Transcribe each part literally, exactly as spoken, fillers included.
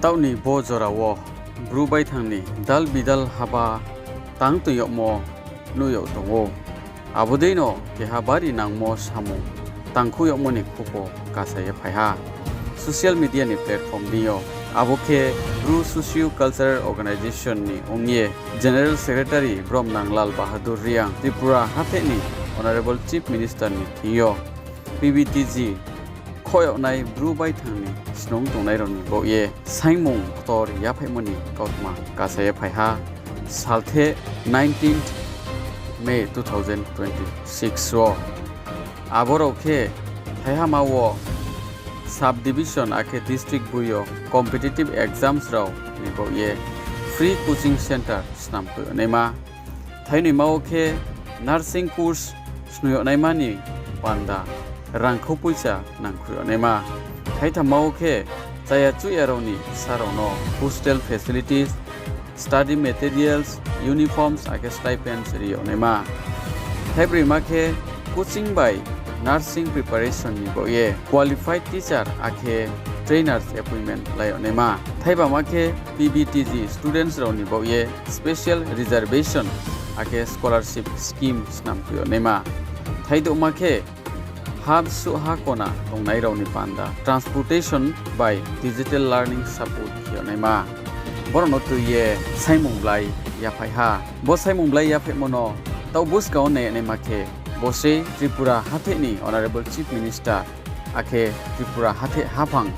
Taoh ni bo jora wo Bru baithang ni dal bidal haba tang toing yagmo nuh yag tong ou. Abo deino keha bari nangmo samung tangkhouh yagmo ni khupo kasa ye phai ha social media ni platform deing yo. Abo khe Bru Socio Cultural Organisation ni ong ye General Secretary Bromnang Lal Bahadur Reang Tripura hatheh ni Honourable Chief Minister ni thing yo P B T G khoh yag nai Bru baithang ni snung tongnai rao ni baoh ye saingmung ktor yaphaihmo ni kautma kasa ye phai ha saltheh nineteenth May two thousand twenty-six wo. Abo rao khe thaihama wo sub division akhe district boi yo competitive exams rao ni baoh ye free coaching centre snam khui yag naima. Thainoima wo khe nursing course snung yag naima ni panda rangkhou poicha nangkhui yag naima. Thaithamma wo khe chaya chuhya rao ni bsa rao no hostel facilities, study materials, uniforms akhe stipends ri yag naima. Thaibroima khe coaching bai nursing preparation ni baoh ye qualified teacher akhe trainers appointment lai yag naima. Thaibama khe P B T G students rao ni baoh ye special reservation akhe scholarship scheme snam khui yag naima. Thaidouhma khe ha bsuh ha kona tongnai rao ni panda transportation bai digital learning support khe yag naima. Brao no tui ye saingmung blai yaphai ha. Bo saingmung blai yaphaihmo no taoh buskang wo nai yag naima khe, bo se Tripura hatheh ni Honourable Chief Minister akhe Tripura hatheh haphang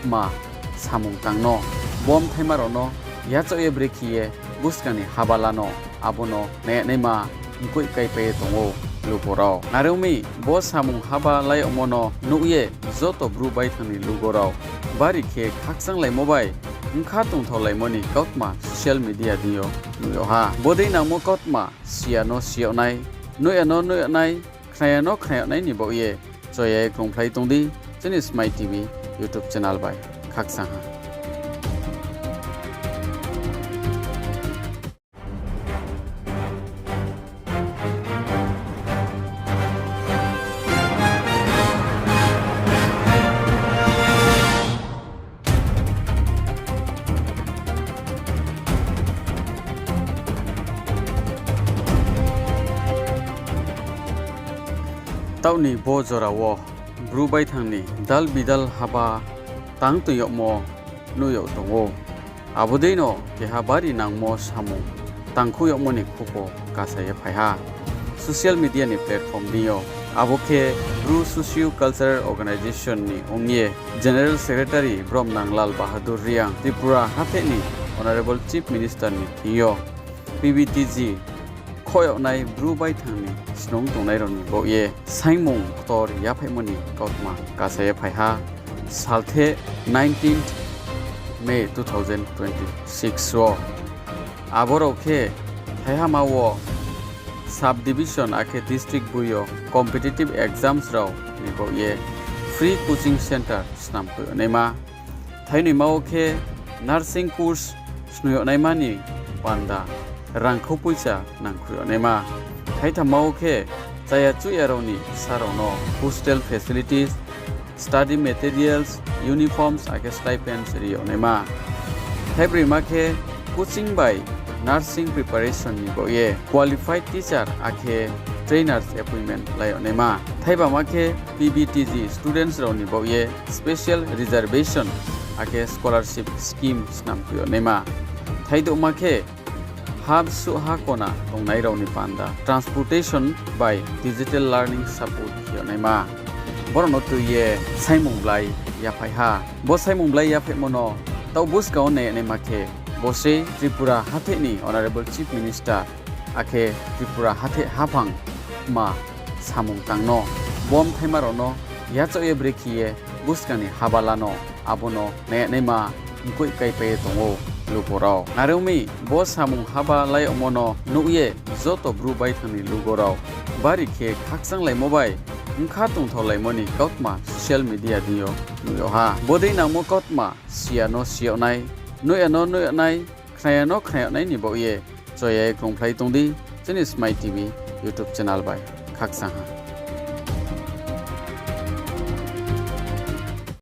ma samung tang no, bo bthaima rao no yachaoh ye brekhe ye buskang ni haba la no, abo no nai yag naima mkoih kaipai ye tong ou lugo rao. Are ong mi, bo samung haba la yagmo no nuh ye joto Bru baithang ni lugo rao bari khe khakchanglaimo bai bkha tongthaolaimo ni kautma social media deing yo nuh yag ha. Bodei nangmo kautma si ya no si yag nai, nuh ya no nuh yag nai, khna ya no khna yag nai ni baoh ye choya ye krungphlai tong di chini Smai T V YouTube channel bai. Khakchang ha. Taoh ni bo jora wo Bru baithang ni dal bidal haba tang toing yagmo nuh yag tong ou. Abo deino keha bari nangmo samung tangkhouh yagmo ni khupo kasa ye phai ha social media ni platform deing yo. Abo khe Bru Socio Cultural Organisation ni ong ye General Secretary Bromnang Lal Bahadur Reang Tripura hatheh ni Honourable Chief Minister ni thing yo P B T G khoh yag nai Bru baithang ni snung tongnai rao ni baoh ye saingmung ktor yaphaihmo ni kautma kasa ye phai ha saltheh nineteenth May two thousand twenty-six wo. Abo rao khe thaihama wo sub division akhe district boi yo competitive exams rao ni baoh ye free coaching centre snam khui yag naima. Thainoima wo khe nursing course snung yag naima ni panda rangkhou poicha nangkhui yag naima. Thaithamma wo khe chaya chuhya rao ni bsa rao no hostel facilities, study materials, uniforms akhe stipends ri yag naima. Thaibroima khe coaching bai nursing preparation ni baoh ye qualified teacher akhe trainers appointment lai yag naima. Thaibama khe P B T G students rao ni baoh ye special reservation akhe scholarship scheme snam khui yag naima. Thaidouhma khe ha bsuh ha kona tongnai rao ni panda transportation bai digital learning support khe yag naima. Brao no tui ye saingmung blai yaphai ha. Bo saingmung blai yaphaihmo no taoh buskang wo nai yag naima khe, bo se Tripura hatheh ni Honourable Chief Minister akhe Tripura hatheh haphang ma samung tang no, bo bthaima rao no yachaoh ye brekhe ye buskang ni haba la no, abo no nai yag naima mkoih kaipai ye tong ou lugo rao. Are ong mi, bo samung haba la yagmo no nuh ye joto Bru baithang ni lugo rao bari khe khakchanglaimo bai bkha tongthaolaimo ni kautma social media deing yo nuh yag ha. Bodei nangmo kautma si ya no si yag nai, nuh ya no nuh yag nai, khna ya no khna yag nai ni baoh ye choya ye krungphlai tong di chini Smai T V YouTube channel bai. Khakchang ha.